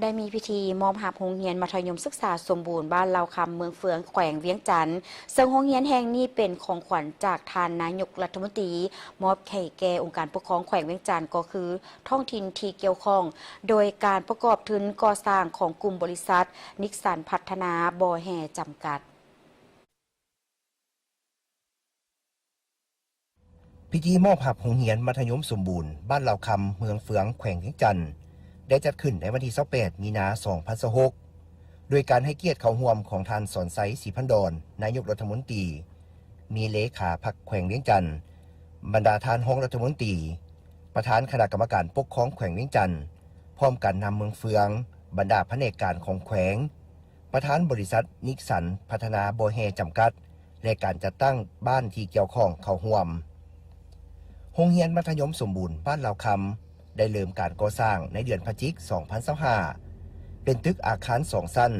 ໄດ້ມີພິທີມອບຮັບໂຮງຮຽນມັດທະຍົມສຶກສາສົມບູນບ້ານລາວຄຳ ເມືອງເຟືອງ ແຂວງວຽງຈັນ, ເຊິ່ງໂຮງຮຽນແຫ່ງນີ້ເປັນຂອງຂວັນຈາກທ່ານນາຍົກລັດຖະມົນຕີ ມອບໃຫ້ແກ່ອົງການປົກຄອງແຂວງວຽງຈັນ ກໍຄືທ້ອງຖິ່ນທີ່ກ່ຽວຂ້ອງ, ໂດຍການປະກອບທຶນກໍ່ສ້າງຂອງກຸ່ມບໍລິສັດ ນິກສັນພັດທະນາບໍ່ແຮ່ຈຳກັດ. ພິທີມອບຮັບໂຮງຮຽນມັດທະຍົມສົມບູນບ້ານລາວຄຳ ເມືອງເຟືອງ ແຂວງວຽງຈັນ ໄດ້ຈັດຂຶ້ນໃນວັນທີຊາວແປດ ມີນາ ສອງພັນຊາວຫົກ ໂດຍການໃຫ້ກຽດເຂົ້າຮ່ວມຂອງທ່ານ ສອນໄຊ ສີພັນດອນ ນາຍົກລັດຖະມົນຕີ, ມີເລຂາພັກແຂວງວຽງຈັນ, ບັນດາທ່ານຮອງລັດຖະມົນຕີ, ປະທານຄະນະກຳມະການປົກຄອງແຂວງວຽງຈັນ, ພ້ອມການນຳເມືອງເຟືອງ, ບັນດາພະແນກການຂອງແຂວງ, ປະທານບໍລິສັດນິກສັນພັດທະນາບໍ່ແຮ່ຈຳກັດ ແລະ ການຈັດຕັ້ງບ້ານທີ່ກ່ຽວຂ້ອງເຂົ້າຮ່ວມ. ໂຮງຮຽນມັດທະຍົມສົມບູນບ້ານລາວຄຳ ໄດ້ເລີ່ມການກໍ່ສ້າງໃນເດືອນພະຈິກ ສອງພັນຊາວຫ້າ ເປັນຕຶກອາຄານສອງຊັ້ນ,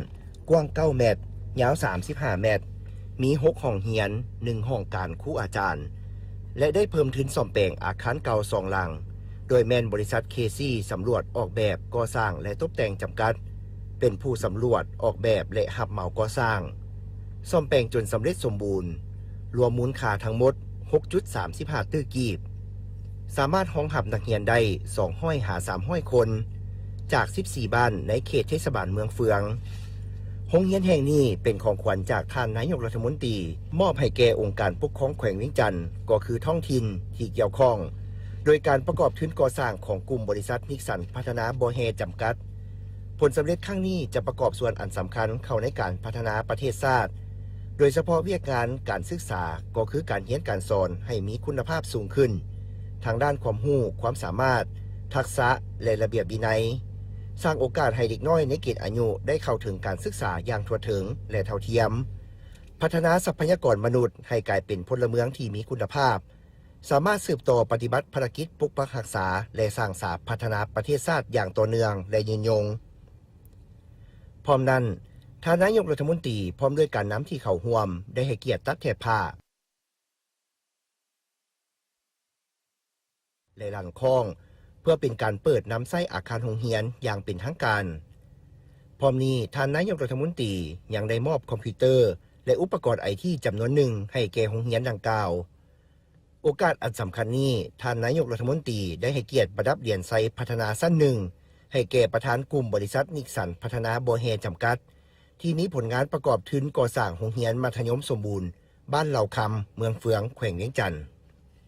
ກວ້າງເກົ້າແມັດ, ຍາວສາມສິບຫ້າແມັດ, ມີຫົກຫ້ອງຮຽນ, ໜຶ່ງຫ້ອງການຄູອາຈານ ແລະ ໄດ້ເພີ່ມທຶນສ້ອມແປງອາຄານເກົ່າສອງຫຼັງ, ໂດຍແມ່ນບໍລິສັດ ເຄຊີ ສຳຫຼວດອອກແບບ, ກໍ່ສ້າງ ແລະ ຕົບແຕ່ງ ຈຳກັດ ເປັນຜູ້ສຳຫຼວດ, ອອກແບບ ແລະ ຮັບເໝົາກໍ່ສ້າງ, ສ້ອມແປງຈົນສຳເລັດສົມບູນ, ລວມມູນຄ່າທັງໝົດ ຫົກຈຸດສາມຫ້າຕື້ກີບ, ສາມາດຮອງຮັບນັກຮຽນໄດ້ ສອງຮ້ອຍຫາສາມຮ້ອຍຄົນ ຈາກ ສິບສີ່ບ້ານໃນເຂດເທດສະບານເມືອງເຟືອງ. ໂຮງຮຽນແຫ່ງນີ້ເປັນຂອງຂວັນຈາກທ່ານນາຍົກລັດຖະມົນຕີ ມອບໃຫ້ແກ່ອົງການປົກຄອງແຂວງວຽງຈັນ ກໍຄືທ້ອງຖິ່ນທີ່ກ່ຽວຂ້ອງ, ໂດຍການປະກອບທຶນກໍ່ສ້າງຂອງກຸ່ມບໍລິສັດ ນິກສັນພັດທະນາບໍ່ແຮ່ຈຳກັດ. ຜົນສຳເລັດຄັ້ງນີ້ຈະປະກອບສ່ວນອັນສຳຄັນເຂົ້າໃນການພັດທະນາປະເທດຊາດ, ໂດຍສະເພາະວຽກງານການສຶກສາ ກໍຄືການຮຽນການສອນໃຫ້ມີຄຸນນະພາບສູງຂຶ້ນ ທາງດ້ານຄວາມຮູ້, ຄວາມສາມາດ, ທັກສະ ແລະ ລະບຽບວິໄນ, ສ້າງໂອກາດໃຫ້ເດັກນ້ອຍໃນເກນອາຍຸໄດ້ເຂົ້າເຖິງການສຶກສາຢ່າງທົ່ວເຖິງ ແລະ ເທົ່າທຽມ, ພັດທະນາຊັບພະຍາກອນມະນຸດໃຫ້ກາຍເປັນພົນລະເມືອງທີ່ມີຄຸນນະພາບ, ສາມາດສືບຕໍ່ປະຕິບັດພາລະກິດປົກປັກຮັກສາ ແລະ ສ້າງສາພັດທະນາປະເທດຊາດຢ່າງຕໍ່ເນື່ອງ ແລະ ຍືນຍົງ. ພ້ອມນັ້ນ, ທ່ານນາຍົກລັດຖະມົນຕີ ພ້ອມດ້ວຍການນຳທີ່ເຂົ້າຮ່ວມ ໄດ້ໃຫ້ກຽດຕັດແຖບຜ້າ ແລະ ຫຼັງຄ້ອງ ເພື່ອເປັນການເປີດນຳໃຊ້ອາຄານໂຮງຮຽນຢ່າງເປັນທາງການ. ພ້ອມນີ້, ທ່ານນາຍົກລັດຖະມົນຕີ ຍັງໄດ້ມອບຄອມພິວເຕີ ແລະ ອຸປະກອນໄອທີຈຳນວນໜຶ່ງໃຫ້ແກ່ໂຮງຮຽນດັ່ງກ່າວ. ໂອກາດອັນສຳຄັນນີ້, ທ່ານນາຍົກລັດຖະມົນຕີ ໄດ້ໃຫ້ກຽດປະດັບຫຼຽນໄຊພັດທະນາຊັ້ນໜຶ່ງ ໃຫ້ແກ່ປະທານກຸ່ມບໍລິສັດ ນິກສັນພັດທະນາບໍ່ແຮ່ຈຳກັດ ທີ່ມີຜົນງານປະກອບທຶນກໍ່ສ້າງໂຮງຮຽນມັດທະຍົມສົມບູນ ບ້ານເລົ່າຄຳ ເມືອງເຟືອງ ແຂວງວຽງຈັນ.